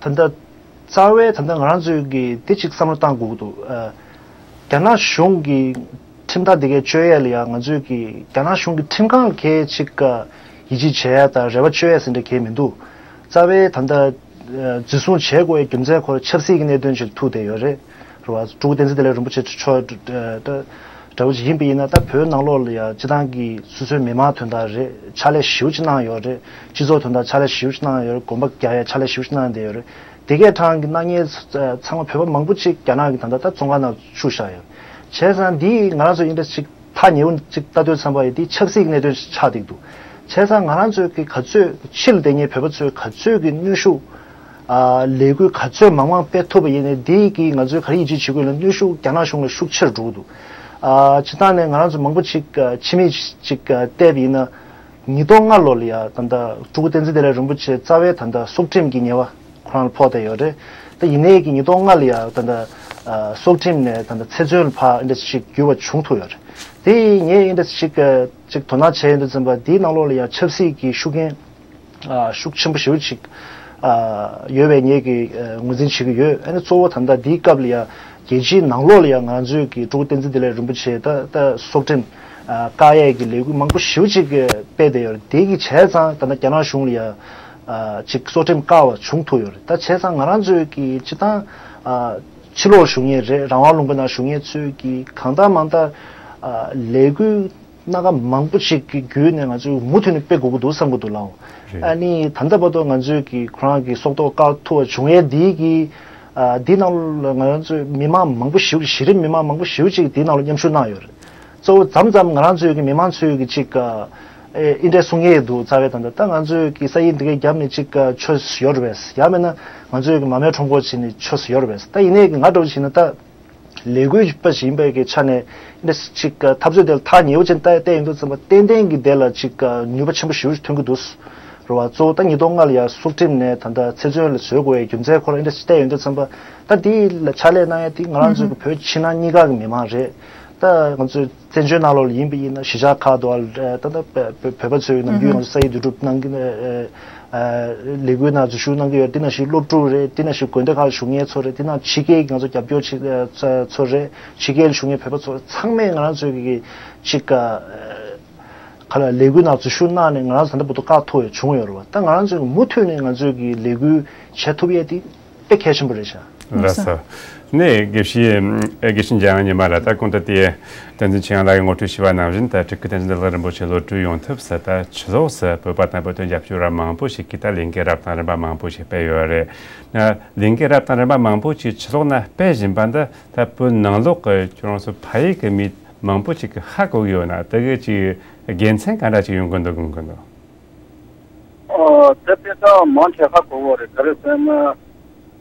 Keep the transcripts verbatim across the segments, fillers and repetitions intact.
ད་ལྟ་རྩ་བའི་ད་ལྟ་ང་རང་ཚོའི་གི་དེ་གཅིག་བསམ་བློ་བཏང་དགོས་ཀྱི་འདུག་ཨ། རྒྱ་ནག་གཞུང་གི་ཁྲིམས་ཐག་འདི་གའི་གཅོད་ཡས་ལ་ཡང་ང་ཚོའི་གི་རྒྱ་ནག་གཞུང་གི་ཁྲིམས་ཁང་ལ་གལ་ཅིག་ཡིད་ཆེས་བྱེད་ཡས་དང་རེ་བ་བཅོལ་ཡས་ཟེར་འདྲ་གལ་མི་འདུག་རྩ་བའི་ད་ལྟ་འཛིན་བཟུང་བྱེད་དགོས་པའི་རྒྱུ་མཚན་ཁོ་རང་ཆབ་སྲིད་ཀྱི་གནད་དོན་ཅིག་ཐུག་བསྡད་ཡོད་རེད། རེད་བ། སྤྲུལ་སྐུ་བསྟན་འཛིན་བདེ་ལེགས་རིན་པོ་ཆེ་མཆོག་འདྲ་བོ་ཅིག་ཡིན་པ་ཡིན་ན། ད་བོད་ནང་ལོགས་ལ་ཡང་སྤྱི་བཏང་གི་སོ་སོའི་མི་མང་དོན་དག་རེད། ཕྱག་ལས་ཞེ་པོ་ཅིག་གནང་ཡོད་རེད། སྤྱི་ཚོགས་དོན་དག་ཕྱག་ལས་ཞེ་པོ་ཅིག་གནང་ཡོད་རེད། དགོན་པ་རྒྱག་ཡ་ཕྱག་ལས་ཞེ་པོ་ཅིག་གནང་བསྡད་ཡོད་རེད། དེ་གའི་གྲས་ཀྱི་སྣ་ཉེན་ཚང་མ་བོད་པ་མང་པོ་ཅིག་རྒྱ་ནག་གི་ད་ལྟ་ད་བཙོན་ཁང་ནང་བཅུག་བཞག་ཡོད། བྱས་ཙང་འདི་ང་རང་ཚོ་ཨིན་ཊི་རེ་སི་ཊི་ཅིག་ཐག་ཉེ་བོ་ཅིག་ལྟ་དུས་ཙམ་པ་ཡི་འདི་ཆབ་སྲིད་ཀྱི་གནད་དོན་ཞིག་ཆགས་བསྡད་འདུག་བྱས་ཙང་ང་རང་ཚོའི་གི་ག་ཚོད་ཕྱི་ལ་བསྡད་མཁན་བོད་པ་ཚོས་ག་ཚོད་ཀྱི་གནོན་ཤུགས། ཨ། ལས་འགུལ་ག་ཚོད་མང་མང་སྤེལ་ཐུབ་པ་ཡིན་ནའི་འདི་གིས་ང་ཚོས་ག་རེ་ཡིད་ཆེས་བྱེད་དགོས་ལ། གནོན་ཤུགས་རྒྱ་ནག་གཞུང་ལ་ཤུགས་ཆེར་འགྲོ་གི་འདུག་ཨ། སྤྱིར་བཏང་ནས་ང་རང་ཚོ་མང་པོ་ཅིག་ཨ། ཕྱི་མིག་ཅིག་ཨ། བལྟས་པ་ཡིན་ན། ཉིས་སྟོང་ལྔ་ལོ་ལ་ཡ་ད་ལྟ་སྤྲུལ་སྐུ་བསྟན་འཛིན་བདེ་ལེགས་རིན་པོ་ཆེ་རྩ་བའི་ད་ལྟ་སྲོག་ཁྲིམས་ཀྱི་ཉེས་པ་ཁོ་རང་ལ་ཕོག་བསྡད་ཡོད་རེད། ད་ཡིན་ནའི་གི་ཉིས་སྟོང་ལྔ་ལ་ཡ་ད་ལྟ་ཨ། སྲོག་ཁྲིམས་ནས་ད་ལྟ་ཚེ་བཙོན་ལ་ཕར་ཨེ་འདྲ་ཞིག་བསྒྱུར་བ་བྱུང་ཐུབ་ཡོད་རེད། དེ་ངས་ཨེ་འདྲ་ཞིག་ཨ། ཅིག་དོ་སྣང་བྱས་ཡོང་དུས་ཙམ་པ་འདིའི་ནང་ལོགས་ལ་ཡ་ཆབ་སྲིད་ཀྱི་ཤུགས་རྐྱེན། ཨ། ཤུགས་ཆེན་པོ་ཞེ་པོ་ཅིག་ཨ། ཡོད་པའི་ངེད་ཀྱིས་ཨ། ངོས་འཛིན་བྱེད་ཀྱི་ཡོད། ཨ་ནི་གཙོ་བོ་ད་ལྟ་འདིའི་སྐབས་ལ་ཡང་རྒྱལ་སྤྱིའི་ནང་ལོགས་ལ་ཡང་ང་ཚོའི་གི་སྤྲུལ་སྐུ་བསྟན་འཛིན་བདེ་ལེགས་རིན་པོ་ཆེ་ད་ལྟ་སྲོག་ཁྲིམས་ཨ། བཀག་ཡས་ཀྱི་ལས་འགུལ་མང་པོ་ཞེ་པོ་ཅིག་སྤེལ་བསྡད་ཡོད་རེད། དེ་གི་བྱས་ཙང་ད་ལྟ་རྒྱ་ནག་གཞུང་ལ་ཡང་ཨ། ཅིག་སྲོག་ཁྲིམས་བཀག་པ་བྱུང་ཐུབ་ཡོད་རེད། ད་བྱས་ཙང་ང་རང་ཚོའི་གི་སྤྱིར་བཏང་ཨ། ཕྱི་ལོགས་བཞུགས་མཁན་རེད། རང་དབང་ལུང་པའི་ནང་བཞུགས་མཁན་ཚོས་གི་གང་ལྟར་མང་ལྟར་ཨ། ལས་འགུལ་སྣ་ཁ་མང་པོ་ཞིག་གི་བརྒྱུད་ནས་ང་ཚོས་མུ་མཐུད་ནས་སྤེལ་དགོས་ཀྱི་འདུག་བསམ་གྱི་འདུག་ལགས། རེད། ཨ་ནི་ད་ལྟ་བར་དུ་ང་ཚོས་ཀྱི་ཁོ་རང་གི་སྲོག་ཐོག་བཀག་ཐུབ་པ་བྱུང་ཡས་འདི་གི་ཨ། འདི་ནང་ལ་ང་ཚོས་མི་མང་མང་པོ་ཞིག་གཞི་རིམ་མི་མང་མང་པོ་ཞིག་ཅིག་འདི་ནང་ལ་མཉམ་ཞུགས་གནང་ཡོད་རེད། གཙོ་བོ་མཚམས་མཚམས་ང་རང་ཚོའི་གི་མི་མང་ཚོས་གི་ཅིག་ཨ། ཨེ་འདི་འདྲ་གསུང་ཡས་འདུག་རྩ་བའི་ད་ལྟ་ད་ང་ཚོས་གི་ས་ཡིག་འདི་གའི་རྒྱབ་ནས་ཅིག་ཨ། ཆོས་ཡོད་རེད་པས། ཡང་མིན་ན་ང་ཚོས་གི་མ་མའི་ཁྲོམ་སྐོར་བྱས་ནས་ཆོས་ཡོད་རེད་པས། ད་ཡིན་ནའི་གི་ང་འདྲ་བོ་བྱས་ན་ད། ལས་འགུལ་པ་ཞིག་ཡིན་པའི་གི་ཆ་ནས་འདི་ཅིག་འཐབ་རྩོད་དེ་ལ་ཐག་ཉེ་བོ་ཅན་ལྟ་བལྟས་ཡོང་དུས་ཙམ་པ་ཏན་ཏན་གྱི་དེ་ལ་ཅིག་ནུས་པ་ཆེན་པོ་ཞེ་པོ་ཞིག་ཐོན་གྱི་འདུག་རེད་བ། གཙོ་བོ་ད་ཉིས་སྟོང་ལྔ་ལ་ཡང་སྲོག་ཁྲིམས་ནས་ད་ལྟ་ཚེ་བཙོན་ལ་བཟོ་དགོས་པའི་རྒྱུ་མཚན་ཁོ་རང་འདི་ལྟས་ཡོང་དུས་ཙམ་པ་ད་དེ་ལ་ཕྱག་ལས་གནང་ཡ་དེ་ང་རང་ཚོ་གི་བོད་ཕྱི་ནང་གཉིས་ཀ་གི་མི་མང་རེད། ད་ང་ཚོས་བཙན་བྱོལ་ནང་ལོགས་ལ་ཡིན་པ་ཡིན་ན་གཞིས་ཆགས་ཁག་ཏུ་ད་ལྟ་བོད་པ་ཚོས་ནམ་རྒྱུན་ང་ཚོ་ས་ཡིག་འདུས་གྲུབ་གནང་གི་ལས་འགུལ་ནང་འཛུལ་ཞུགས་གནང་གི་ཡོད། དེ་ནང་བཞིན་སློབ་ཕྲུག་རེད། དེ་ནང་བཞིན་དགོན་སྡེ་ཁག་བཞུགས་མཁན་ཚོ་རེད། དེ་ནང་ཕྱི་རྒྱལ་གྱི་ང་ཚོ་རྒྱབ་སྐྱོར་བྱེད་ཚོ་རེད། ཕྱི་རྒྱལ་བཞུགས་མཁན་བོད་པ་ཚོ་ཚང་མས་ང་རང་ཚོའི་གི་ཅིག་ག་ལ་ལས་འགུལ་ནང་འཛུལ་ཞུགས་གནང་ནས་ང་རང་ཚོ་ད་ལྟ་བར་དུ་བཀག་ཐུབ་ཡ་བྱུང་ཡོད་རེད་བ། ད་ང་རང་ཚོས་མུ་མཐུད་ནས་ང་ཚོའི་གི་ལས་འགུལ་བྱེད་ཐུབ་ཡས་དེ་དཔེ་གལ་ཆེན་པོ་རེད་ཤག་ལགས་སོ། ནས་དགེ་བཤེས་དགེ་བཤེས་འཇམ་དབྱངས་ཉི་མ་ལགས། ད་གོང་དུ་དེ་བསྟན་འཛིན་ཆོས་དབྱངས་ལགས་ཀྱིས་ངོ་སྤྲོད་ཞུས་པ་ནང་བཞིན་ད་སྤྲུལ་སྐུ་བསྟན་འཛིན་བདེ་ལེགས་རིན་པོ་ཆེ་གློད་གྲོལ་ཡོང་ཐབས་སུ་ད་ཕྱི་ལོགས་སུ་བོད་པ་དང་བོད་དོན་རྒྱབ་སྐྱོར་བ་མང་པོ་ཞིག་གིས་ད་ལས་འགུལ་རབ་དང་རིམ་པ་མང་པོ་ཞིག་སྤེལ་ཡོད་རེད། ན་ལས་འགུལ་རབ་དང་རིམ་པ་མང་པོ་ཞིག་ཕྱི་ལོགས་ན་སྤེལ་བཞིན་པ་འདི་ད་བོད་ནང་ལོགས་ཀྱི་ཁྱོད་རང་ཚོ་ཕ་ཡུལ་གྱི་མི་མང་པོ་ཞིག་གིས་ཧ་གོ་གི་ཡོད་ན། དེ་གི་ཅིག་དགེ་མཚན་ག་འདྲ་ཅིག་ཡོང་གི་འདུག་དགོངས་ཀྱི་འདུག་ཨོ། དེ་དཔེ་ཆ་མང་ཆེ་ཧ་གོ་གི་རེད། ག་རེ་ཟེར་ན། ཨ།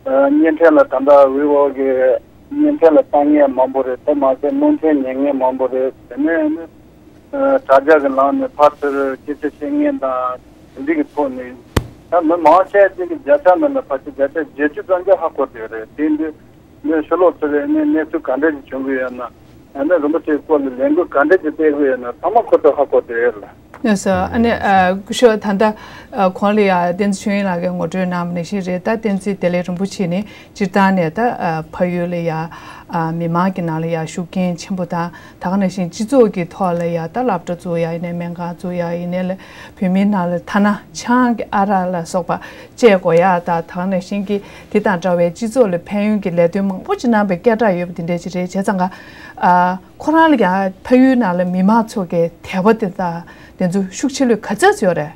བརྙན་འཕྲིན་ལ་ད་ལྟ་ཝི་ཝོ་གི་བརྙན་འཕྲིན་ལ་བཏང་མཁན་མང་པོ་རེད། དེ་མ་ཟད་མོན་ཐོན་ཉན་མཁན་མང་པོ་རེད། དེ་ནས་ནི། ཨ། དྲ་རྒྱ་གི་ནང་ནས་ཕར་ཚུར་སྐད་ཆ་བཤད་མཁན་དང་དེ་འདྲ་གི་ཐོག་ནས། ད་མི་མང་ཆེ་ཅིག་གི་བརྒྱ་ཆ་ནང་ལ་ཕལ་ཆེར་བརྒྱ་ཆ་བརྒྱད་ཅུ་ཙམ་གྱིས་ཧ་གོ་བསྡད་ཡོད་རེད། དེ་འདི། ནས་ཕྱི་ལོགས་ཚུར་ནས་གནས་ཚུལ་ག་འདྲ་ཞིག་བྱུང་གི་ཡོད་ན། ཨ་ནི་རིན་པོ་ཆེའི་སྐོར་ལ་ལས་འགུལ་ག་འདྲ་ཞིག་སྤེལ་གི་ཡོད་ན་ཚང་མ་ཁོ་ཚོས་ཧ་གོ་བསྡད་ཡོད་ལ། ལགས་སོ། ཨ་ནི་ཨ་སྐུ་ཞབས་ད་ལྟ་ཨ་གོང་ལ་ཡ་བསྟན་འཛིན་ཆོས་དབྱངས་ལགས་ཀྱིས་ངོ་སྤྲོད་གནང་བ་ནང་བཞིན་རེད། ད་བསྟན་འཛིན་བདེ་ལེགས་རིན་པོ་ཆེ་ནི་སྤྱིར་བཏང་ནས་ད་ཨ་ཕ་ཡུལ་ལ་ཡ་ཨ་མི་མང་གི་ནང་ལ་ཡ་ཤུགས་རྐྱེན་ཆེན་པོ་དང་། ད་ག་ནང་བཞིན་སྤྱི་ཚོགས་ཀྱི་ཐོག་ལ་ཡ་ད་སློབ་གྲྭ་བཙུགས་ཡ་ཡིན་ནའི་སྨན་ཁང་བཙུགས་ཡ་ཡིན་ནའི་ལ་བོད་མིའི་ནང་ལ་ཐ་ན་ཆང་གི་ཨ་རག་ལ་སོགས་པ་བཅད་དགོས་ཡ་ད་ད་ག་ནང་བཞིན་གྱི་དེ་དང་འདྲ་བའི་སྤྱི་ཚོགས་ལ་ཕན་ཡོན་གྱི་ལས་དོན་མང་པོ་ཅིག་གནང་བའི་སྐད་གྲགས་ཡོད་པ་དེ་འདྲ་ཅིག་རེད། བྱས་ཙང་ག་ཨ་ཁོ་རང་ལ་ཡང་ཕ་ཡུལ་ནང་ལ་མི་མང་ཚོ་གི་དད་པ་དེ་དང་དེ་ཚོ་ཤུགས་ཆེ་ལོས་ག་ཚོད་ཡོད་རེད།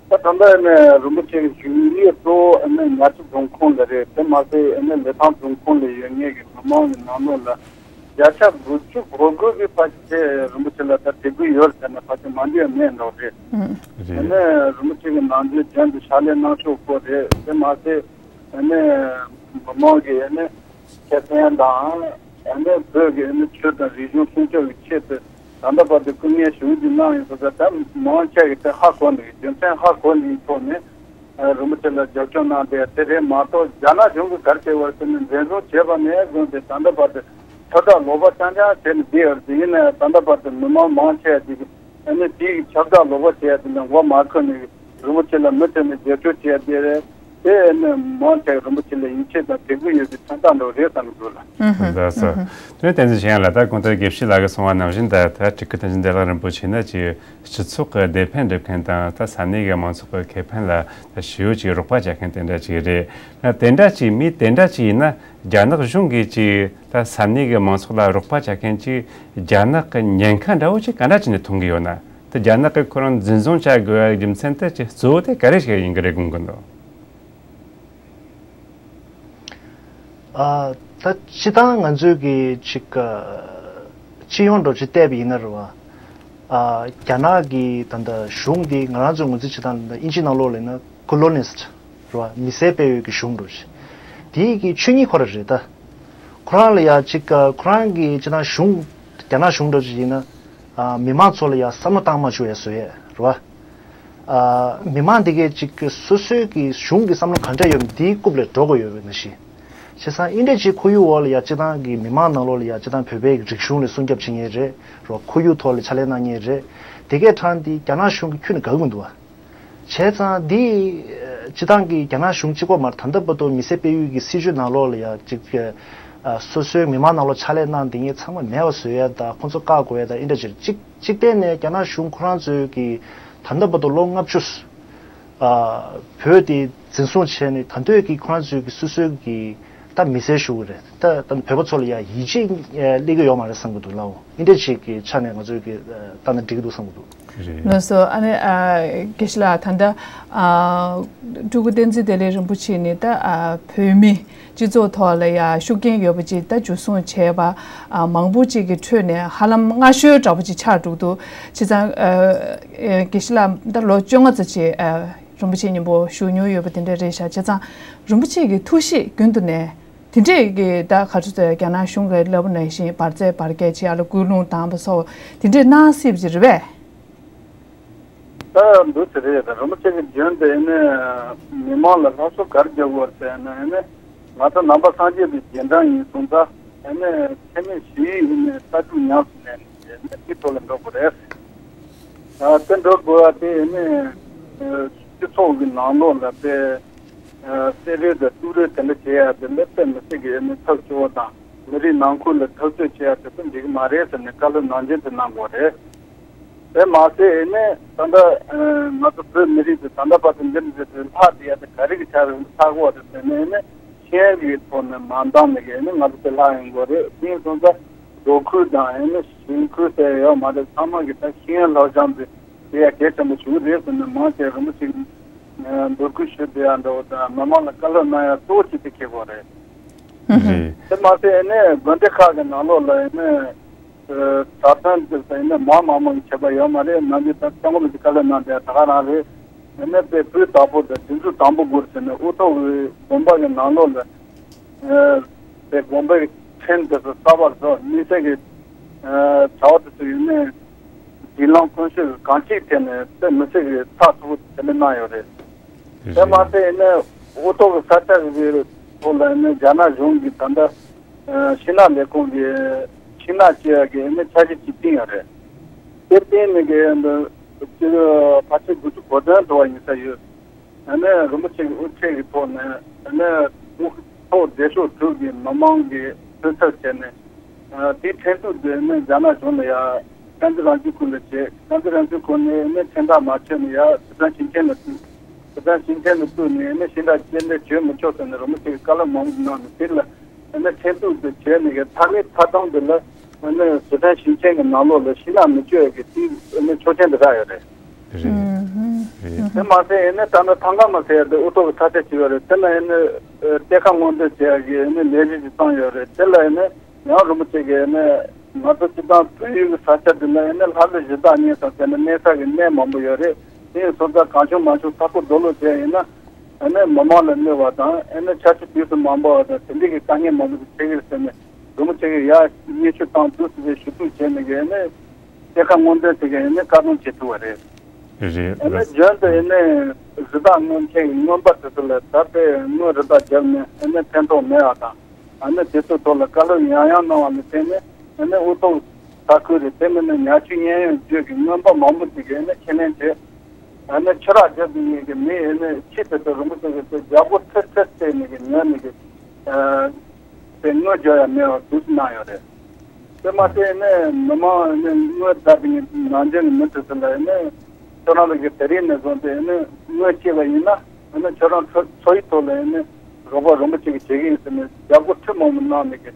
ད་ད་ལྟ་ཨ་ནི་རིན་པོ་ཆེ་གི་བཞུགས་ཡུལ་གཙོ་བོ་ཨ་ནི་ཉ་ཆུ་རྫོང་ཁོངས་ལ་རེད། དེ་མ་ཟད་ཨ་ནི་ལི་ཐང་རྫོང་ཁོངས་ལ་ཡོད་མཁན་གྱི་མི་མང་གི་ནང་ལོགས་ལ་བརྒྱ་ཆ་དགུ་བཅུ་གོ་དགུ་གི་ཕལ་ཆེར་རིན་པོ་ཆེ་ལ་ད་དད་གུས་ཡོད་ཟེར་ན་ཕལ་ཆེར་མ་འགྲིག་མེད་འགྲོ་རེད། རེད། ཨ་ནི་རིན་པོ་ཆེ་གི་ནང་དོན་རྒྱུན་དུ་ཕྱག་ལས་གནང་ཕྱོགས་སྐོར་རེད། དེ་མ་ཟད་ཨ་ནི་མི་མང་གི་ཨ་ནི་ཁེ་ཕན་དང་ཨ་ནི་བོད་ཀྱི་ཨ་ནི་ཆོས་དང་རིག་གཞུང་སྲུང་སྐྱོབ་ཀྱི་ཆེད་དུ་ད་ལྟ་བར་དུ་སྐུ་ངལ་ཞེ་པོ་ཅིག་གནང་ཡོད་པ་ད་མང་ཆེ་གིས་དེ་ཧ་གོ་འདུག་རྒྱུ་མཚན་ཧ་གོ་འདུག་ཐོག་ནས། ཨ། རིན་པོ་ཆེ་ལ་རྒྱབ་སྐྱོར་གནང་བསྡད་དེ་རེད་མ་གཏོགས་རྒྱ་ནག་གཞུང་གིས་ག་རེ་བྱས་པ་ཟེར་ན་འཛིན་བཟུང་བྱས་པ་ནས་བཟུང་སྟེ་ད་ལྟ་བར་དུ་ཁྱབ་བསྒྲགས་ལོག་པ་རྐྱང་རྐྱང་བྱས་ནས་བསྡད་ཡོད་རེད། དེ་ཡིན་ན་ཡང་ད་ལྟ་བར་དུ་མི་མང་མང་ཆེ་བ་ཅིག་གིས་ཨ་ནི་དེའི་ཁྱབ་བསྒྲགས་ལོག་པ་བྱས་ཡ་དེ་ལ་མགོ་མ་འཁོར་ནས་རིན་པོ་ཆེ་ལ་མུ་མཐུད་ནས་རྒྱབ་སྐྱོར་བྱས་བསྡད་རེད། དེ་ནི་མང་ཆེ་རིན་པོ་ཆེ་ལ་ཡིད་ཆེས་དང་དད་གུས་ཡོད་པའི་མཚོན་རྟགས་འདྲ་བོ་རེད་བསམ་གྱི་འདུག་ལགས། ལགས་སོ། དེ་ནས་བསྟན་འཛིན་ཆོས་དབྱངས་ལགས། ད་གོང་དུ་དགེ་བཤེས་ལགས་ཀྱིས་གསུངས་པ་ནང་བཞིན། ད་ད་སྤྲུལ་སྐུ་བསྟན་འཛིན་བདེ་ལེགས་རིན་པོ་ཆེ་ནི་ཅིག་སྤྱི་ཚོགས་ཀྱི་བདེ་ཕན་སྒྲུབ་མཁན་དང་། ད་ས་གནས་ཀྱི་མང་ཚོགས་ཀྱི་ཁེ་ཕན་ལ་ད་ཞེ་པོ་ཅིག་རོགས་པ་བྱེད་མཁན་དེ་འདྲ་ཅིག་རེད། ད་དེ་འདྲ་ཅིག་མི་དེ་འདྲ་ཅིག་ཡིན་ན། རྒྱ་ནག་གཞུང་གིས་ཅིག་ད་ས་གནས་ཀྱི་མང་ཚོགས་ལ་རོགས་པ་བྱེད་མཁན་ཅིག་རྒྱ་ནག་གི་ཉེན་ཁ་འདྲ་བོ་ཅིག་ག་འདྲ་བྱས་ནས་མཐོང་གི་ཡོད་ན། ད་རྒྱ་ནག་གིས་ཁོ་རང་འཛིན་བཟུང་བྱ་དགོས་པའི་རྒྱུ་མཚན་དེ་ཅིག་གཙོ་བོ་དེ་ག་རེ་ཞིག་ཡིན་གྱི་རེད་དགོངས་ཀྱི་འདུག། ཨ། ད་སྤྱིར་བཏང་ང་ཚོས་ཀྱི་ཅིག་ཨ། སྤྱི་ཡོངས་འདྲ་ཅིག་བལྟས་པ་ཡིན་ན་རེད་བ། ཨ། རྒྱ་ནག་གི་ད་ལྟ་གཞུང་འདི་ང་རང་ཚོས་ངོས་འཛིན་བྱེད་སྟངས་ད་ལྟ་དབྱིན་ཇིའི་ནང་ལོགས་ལ་ཡིན་ན་ཀོ་ལོ་ནིསྟ་རེད་བ། མི་སེར་སྤེལ་ཡུལ་གྱི་གཞུང་འདྲ་ཅིག། དེའི་གི་ཆོས་ཉིད་ཁོ་རང་རེད་ད། ཁོ་རང་ལ་ཡ་ཅིག་ཨ། ཁོ་རང་གི་སྤྱིར་བཏང་གཞུང་རྒྱ་ནག་གཞུང་འདྲ་ཅིག་ཡིན་ན། ཨ། མི་མང་ཚོ་ལ་ཡ་བསམ་བློ་བཏང་མ་བཅུག་ཡ་བཟོ་ཡས་རེད་བ། ཨ། མི་མང་དེ་གས་ཅིག་སོ་སོའི་གི་གཞུང་གི་བསམ་བློ་ག་འདྲ་ཡོད་མེད་དེའི་རྐུབ་ལ་འགྲོ་དགོས་ཡོད་པ་ནང་བཞིན། བྱས་ཙང་ཨིན་འདྲ་ཅིག་ཁོར་ཡུག་འོག་ལ་ཡ་སྤྱིར་བཏང་གི་མི་མང་ནང་ལོགས་ལ་ཡ་སྤྱིར་བཏང་བོད་པའི་རིག་གཞུང་ལ་སྲུང་སྐྱོབ་བྱེད་མཁན་རེད་རོ། ཁོར་ཡུག་ཐོག་ལ་ཕྱག་ལས་གནང་མཁན་རེད། དེ་གས་ཁྲང་དེ་རྒྱ་ནག་གཞུང་གི་ཁྱོན་ནས་དགའ་གི་མི་འདུག་བ། བྱས་ཙང་འདི་སྤྱིར་བཏང་གི་རྒྱ་ནག་གཞུང་གཅིག་པོ་མ་རེད། ད་ལྟ་བར་དུ་མི་སེར་སྤེལ་ཡུལ་གྱི་སྲིད་བྱུས་ནང་ལོགས་ལ་ཡ་ཅིག་ཨ། སོ་སོའི་མི་མང་ནང་ལོགས་ཕྱག་ལས་གནང་བསྡད་མཁན་ཚང་མ་མེད་པ་བཟོ་ཡ་དང་ཁོང་ཚོ་བཀག་དགོས་ཡ་དང་ཨིན་འདྲ་ཅིག་རེད། གཅིག་གཅིག་བལྟས་ནས་རྒྱ་ནག་གཞུང་ཁོ་རང་ཚོས་ཀྱི་ད་ལྟ་བར་དུ་ལོ་ལྔ་བཅུ། ཨ། བོད་དེ་འཛིན་བཟུང་བྱས་ནས་ད་ལྟ་གི་ཁོ་རང་ཚོའི་གི་སོ་སོའི་གི་ད་མི་སེར་ཞུ་གི་རེད། ད་ད་བོད་པ་ཚོ་ལ་ཡ་ཡིད་ཆེས་སླེབས་ཀྱི་ཡོད་མ་རེད་བསམ་གི་འདུག་ལགས། འོ་འདི་འདྲ་ཞིག་གི་ཆ་ནས་ང་ཚོའི་གི་ལྟ་ན་འགྲིག་གི་འདུག་བསམ་གི་འདུག། རེད། ལགས་སོ། ཨ་ནི་ཨ། དགེ་བཤེས་ལགས། ད་ལྟ་ཨ། སྤྲུལ་སྐུ་བསྟན་འཛིན་བདེ་ལེགས་རིན་པོ་ཆེ་ནི་ད་ཨ། བོད་མི་སྤྱི་ཚོགས་ཐོག་ལ་ཡ་ཤུགས་རྐྱེན་ཡོད་པ་ཅིག་ད་འཇུ་བཟུང་བྱས་པ་ཨ། མང་པོ་ཅིག་གི་ཁྲོད་ནས་ཧ་ལམ་སྔ་ཤོས་འདྲ་པོ་ཅིག་ཆགས་འགྲོ་གི་འདུག། བྱས་ཙང་ཨ། དགེ་བཤེས་ལགས་ད་ལོ་བཅོ་ལྔ་ཙམ་ཅིག་ཨ། རིན་པོ་ཆེ་མཉམ་པོ་བཞུགས་མྱོང་ཡོད་པ་དེ་འདྲ་རེད་ཤག། བྱས་ཙང་རིན་པོ་ཆེ་གི་ཐུགས་གཤིས་རྒྱུན་དུ་ནས་དེ་འདྲས་ཀྱི་ད་ག་ཚོད་ཚོད་རྒྱ་ནག་གཞུང་གིས་ལབ་པ་ནང་བཞིན་འབར་རྫས་འབར་གས་བྱེད་ཡ་ལ་སྐུལ་སློང་བཏང་བ་སོགས་དེ་འདྲས་གནང་སྲིད་པ་ཅིག་རེད་པས། ད་འདུག་ཟེར་རེད། ད་རིན་པོ་ཆེ་གི་རྒྱུན་དུ་ཨེ་ནས་མི་མང་ལ་སླར་གསོ་ག་རེ་རྒྱག་དགོས་ཟེར་ན། ཨེ་ནས་ང་ཚོ་ནང་པ་སངས་རྒྱས་པའི་རྗེས་འབྲང་ཡིན་སོང་ཙང་ཨེ་ནས་ཁྱད་མེད་བཞི་ཡིན་ནས་ལྟ་གྲུབ་ཉམས་སུ་ལེན་ནས་ཨེ་ནས་དེ་ཐོག་ལ་འགྲོ་དགོས་རེད། ཨ། དེ་འགྲོ་དགོས་པ་དེ་ཨེ་ནས་སྤྱི་ཚོགས་ཀྱི་ནང་ལོགས་ལ་དཔེ་ཨ། བསད་རེས་དང་གཏུབ་རེས་དེ་འདྲ་བྱེད་ཡ་དེ་ལ་དཔེ་མི་སྲིད་ཀྱི་ཨེ་ནས་ཚབས་ཆེ་བོ་དང་། མི་རིགས་ནང་ཁུལ་ལ་འཐབ་རྩོད་བྱེད་ཡ་དེ་ཚོ་འགྲིག་གི་མ་རེད་ཟེར་ནས་བཀའ་སློབ་ནང་བཞིན་དུ་གནང་དགོས་རེད། དེ་མ་ཟད་ཨེ་ནས་ད་ལྟ་ང་ཚོ་བོད་མི་རིགས་དེ་ད་ལྟ་བར་དུ་འདིར་འདིར་ལྷག་བསྡད་ཡ་དེ་ག་རེ་གི་ཆ་རེད་ཆགས་ཀྱི་ཡོད་རེད་ཟེར་ན། ཨེ་ནས་ཤེས་ཡོན་གྱི་ཐོག་ནས་མ་འདང་ནས་ཨེ་ནས་ང་ཚོ་དེ་ལྷག་ཡོང་གི་རེད། དེ་ཡིན་སོང་ཙང་འབྲོག་ཁུལ་དང་ཨེ་ནས་ཞིང་ཁུལ་ཟེར་ཡ་ཡོད་མ་རེད། ཚང་མ་གི་ད་ཤེས་ཡོན་ལྷག་བཞག་འདི་དེ་ཡ་གལ་ཆེན་པོ་ཞིག་རེད་ཟེར་ནས་མང་ཆེ་རིན་པོ་ཆེ་གི་འབོད་སྐུལ་ཞུ་བསྡད་ཡ་འདྲ་བོ་དང་མི་མང་ལ་བཀའ་སློབ་གནང་ཡ་གཙོ་བོ་གཅིག་དེ་ཁེལ་གྱི་ཡོད་རེད། རེད། དེ་མ་ཟད་ཨེ་ནས་དགོན་སྡེ་ཁག་གི་ནང་ལོགས་ལ་ཨེ་ནས་གྲྭ་བཙུན་དེ་ཚོ་ཡིན་ན་མང་མང་མང་གི་བྱས་པ་ཡོད་མ་རེད། ནམ་རྒྱུན་ད་སྐྱབས་མགོན་རིན་པོ་ཆེ་བཀའ་སློབ་གནང་དེ་ད་ག་རང་རེད། ཡིན་ནའི་དཔེ་སྤུས་དག་པོ་དང་སྒྲིག་འཛུགས་དང་པོ་དགོས་ཟེར་ནས་ཨུ་ཐུག་གི་དགོན་པ་གི་ནང་ལོགས་ལ་དཔེ་དགོན་པའི་ཁྲིམས་དེ་ཚོ་གསར་པ་བཟོ། དམིགས་བསལ་གྱི་བྱ་བ་དེ་ཚོ་ཡིན་ནའི་སྒྲིག་ལམ་ཀུན་སྤྱོད་ཀྱི་གང་ཅིའི་ཐད་ནས་དཔེ་མི་སྲིད་ཀྱི་ཚགས་ཚུད་པོ་དེ་འདྲ་གནང་ཡོད་རེད། དེ་མ་ཟད་ཡིན་ནའི་ཨུ་ཐུག་གི་ས་ཆ་གི་ཐོག་ལ་ཡིན་ནའི་རྒྱ་ནག་གཞུང་གིས་ད་ལྟ་ཤིང་ནགས་ལས་ཁུངས་ཀྱིས་ཤིང་ནགས་བཅད་ཡག་གི་ཡིན་ནའི་འཆར་གཞི་ཅིག་བཏིང་ཡོད་རེད། དེ་བཏིང་ནས་གི་འདི་ཕལ་ཆེར་དགུ་བཅུ་གོ་བདུན་འགྲོ་བ་ཡིན་ས་ཡོད། ཨ་ནི་རིན་པོ་ཆེ་གི་དབུ་ཁྲིད་ཀྱི་ཐོག་ནས་ཨ་ནི་ཕྱོགས་བརྒྱད་ཕྱོགས་དྲུག་གི་མི་མང་གིས་གྲོས་ཚོགས་བྱས་ནས། ཨ། དེའི་ཁྲིམས་གཏུག་དེ་ནི་རྒྱ་ནག་གཞུང་ལ་ཡ་དཀར་མཛེས་རང་སྐྱོང་ཁུལ་ལ་བྱས། དཀར་མཛེས་རང་སྐྱོང་ཁུལ་ནས་ནི་ཁྲིམས་ཐག་མ་ཆོད་ནས་ཡ་སི་ཁྲོན་ཞིང་ཆེན་ལ་བཙུགས། སི་ཁྲོན་ཞིང་ཆེན་ལ་བཙུགས་ནས་ནི་ཤིང་འབྲས་སྐྱེལ་འདྲེན་བྱེད་མི་ཆོག་ཟེར་ནས་རིན་པོ་ཆེ་གིས་བཀའ་སློབ་མང་པོ་གནང་ནས་དེ་ལ་ནི་ཁྲིམས་གཏུག་དེ་བྱས་ནས་གི་མཐའ་མའི་མཐའ་མཚམས་དེ་ལ་ནི་སི་ཁྲོན་ཞིང་ཆེན་གྱི་ནང་ལོགས་ལ་ཤིང་ནགས་མི་གཅོད་ཡ་གི་དེའི་ནི་ཆོག་མཆན་དེ་རག་ཡོད་རེད། རེད། ཨུམ། རེད། དེ་མ་ཟད་ཡིན་ནའི་ད་ལྟ་ཐང་ག་མ་ཟེར་ཡ་དེ་ཨུ་ཐུག་གི་ས་ཆ་ཅིག་ཡོད་རེད། དེ་ལ་ཡིན་ནའི་གཏེར་ཁ་སྔོག་འདོན་བྱེད་ཡ་གི་ཡིན་ནའི་ལས་གཞི་ཅིག་བཏང་ཡོད་རེད། དེ་ལ་ཡིན་ནའི་ཡང་རིན་པོ་ཆེ་གིས་ཡིན་ནའི་ང་ཚོ་སྤྱིར་བཏང་བོད་ཡུལ་གྱི་ས་ཆ་འདི་ལ་ཡིན་ནའི་ལྷ་ལུས་གཞི་བདག་གཉེར་དང་ཟེར་ནས་གནས་ས་གི་གནས་མང་པོ་ཡོད་རེད། དེ་ཡིན་སོང་ཙང་གང་བྱུང་མང་བྱུང་ས་ཁུག་རྡོ་སློག་བྱས་ཡིན་ན་ཡིན་ནའི་མི་མང་ལ་གནོད་པ་དང་ཡིན་ནའི་ཆར་ཆུ་དུས་སུ་མ་འབབ་པ་དང་དེ་འདྲའི་གི་དཀའ་ངལ་མང་པོ་ཞིག་འཕྲད་ཀྱི་རེད་ཟེར་ནས་རིན་པོ་ཆེ་གིས་ཡར་སྙན་ཞུ་བཏང་འདུག་ཟེར་ཞུ་གཏུག་བྱས་ནས་གི་ཡིན་ནའི། གཏེར་ཁ་སྔོག་འདོན་བྱེད་མཁན་ཡིན་ནའི་བཀག་སྡོམ་བྱེད་ཐུབ་པ་རེད། རེད། ཨ་ནི་རྒྱུན་དུ་ཡིན་ནའི་གཞི་བདག་དངུལ་འཐེན་གྱི་དངུལ་འབར་དེ་ཚོ་ལ་ད་ལྟའི་དངུལ་རིན་ཐང་བརྒྱབ་ནས་ཨ་ནི་ཕན་ཐོགས་མེད་པ་དང་། ཨ་ནི་དེ་ཚོའི་ཐོག་ལ་བཀའ་སློབ་ཡང་ཡང་གནང་བ་ལ་བརྟེན་ནས་ཨ་ནི་ཨུ་ཐུག་ས་ཁུལ་རེད། དེ་མིན་ན་ཉག་ཆུ་གཡས་གཡོན་བརྒྱུད་ཀྱི་དངུལ་འབར་མང་པོ་ཅིག་གིས་ཨ་ནི་ཁས་ལེན་བྱས། ཨ་ནི་ཆུ་རགས་རྒྱབ་ཀྱི་ངེད་ཀྱི་མི་ཨ་ནི་ཆེས་དེ་ཚོ་རིན་པོ་ཆེ་གི་དེ་རྒྱ་སྒོ་ཁྲི་ཁྲི་བརྩེགས་ནས་གི་ཉོས་ནས་གི་དེ་དངུལ་རྒྱག་ཡ་མེད་པ་དུས་སུ་གནང་ཡོད་རེད། དེ་མ་ཟད་ནས་མི་མང་ནས་དངུལ་བསྡད་པའི་ནང་ཆེན་གྱི་མི་དེ་ཚོ་ལ་ནས་ཁྱོད་རང་ལ་གི་དེ་རིང་ནས་བཟུང་སྟེ་ནས་དངུལ་སྐྱེས་པ་ཡིན་ན་ནས་ཁྱོད་རང་འཚོ་འཚོ་བའི་ཐོག་ལ་ནས་རོགས་པ་རིན་པོ་ཆེ་གིས་བྱེད་ཀྱི་ཡིན་ཟེར་ནས་རྒྱ་སྒོ་ཁྲི་མང་པོ་གནང་ནས་གི་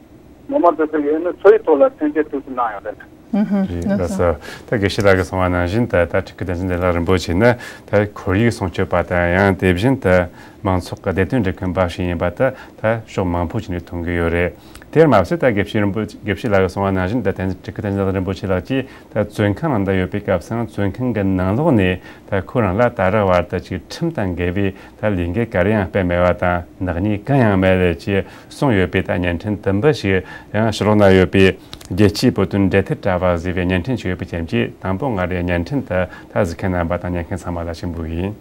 མི་མང་དེ་ཚོ་གི་ནས་འཚོ་བའི་ཐོག་ལ་མཐུན་རྐྱེན་དུས་སུ་གནང་ཡོད་རེད། ཨུ་ཧུ། རེད་ལགས་སོ། ད་དགེ་བཤེས་ལགས་ཀྱིས་གསུངས་པ་ནང་བཞིན་དུ་ད་སྤྲུལ་སྐུ་བསྟན་འཛིན་བདེ་ལེགས་རིན་པོ་ཆེ་ནི་ད་ཁོར་ཡུག་སྲུང་སྐྱོབ་པ་དང་ཡང་དེ་བཞིན་དུ་མང་ཚོགས་ཀྱི་བདེ་དོན་སྒྲུབ་མཁན་འབའ་ཞིག་ཡིན་པ་དེ་ད་ཕྱོགས་མང་པོ་ཅིག་ནས་མཐོང་གི་ཡོད་རེད། དེར་མ་ཟད་ད་དགེ་བཤེས་རིན་པོ་དགེ་བཤེས་ལགས་ཀྱིས་གསུངས་པ་ནང་བཞིན་དུ་བསྟན་འཛིན་སྤྲུལ་སྐུ་བསྟན་འཛིན་བདེ་ལེགས་རིན་པོ་ཆེ་ལགས་ཀྱིས་ད་བཙོན་ཁང་ནང་དུ་ཡོད་པའི་སྐབས་སུའང་བཙོན་ཁང་གི་ནང་ལོགས་ནས་ད་ཁོ་རང་ལ་ད་རེས་བར་དུ་ཅིག་ཁྲིམས་དང་འགལ་བའི་ད་ལས་འགུལ་ག་རེ་ཡང་སྤེལ་མེད་པ་དང་ནག་ཉེས་གང་ཡང་མེད་ཅེས་གསུངས་ཡོད་པའི་ད་བརྙན་འཕྲིན་དུམ་བུ་ཞིག་ཡང་ཕྱི་ལོགས་ན་ཡོད་པའི་རྒྱལ་སྤྱིའི་བོད་དོན་འབྲེལ་མཐུད་དྲ་བ་ཟེར་བའི་བརྙན་འཕྲིན་ཞིག་ཡོད་པའི་རྐྱེན་གྱིས་དང་པོ་ང་རའི་བརྙན་འཕྲིན་དེ་ད་གཟིགས་མཁན་རྣམ་པ་དང་ཉན་མཁན་ཚང་མ་ལ་ཞུ་འབོད་ཡིན།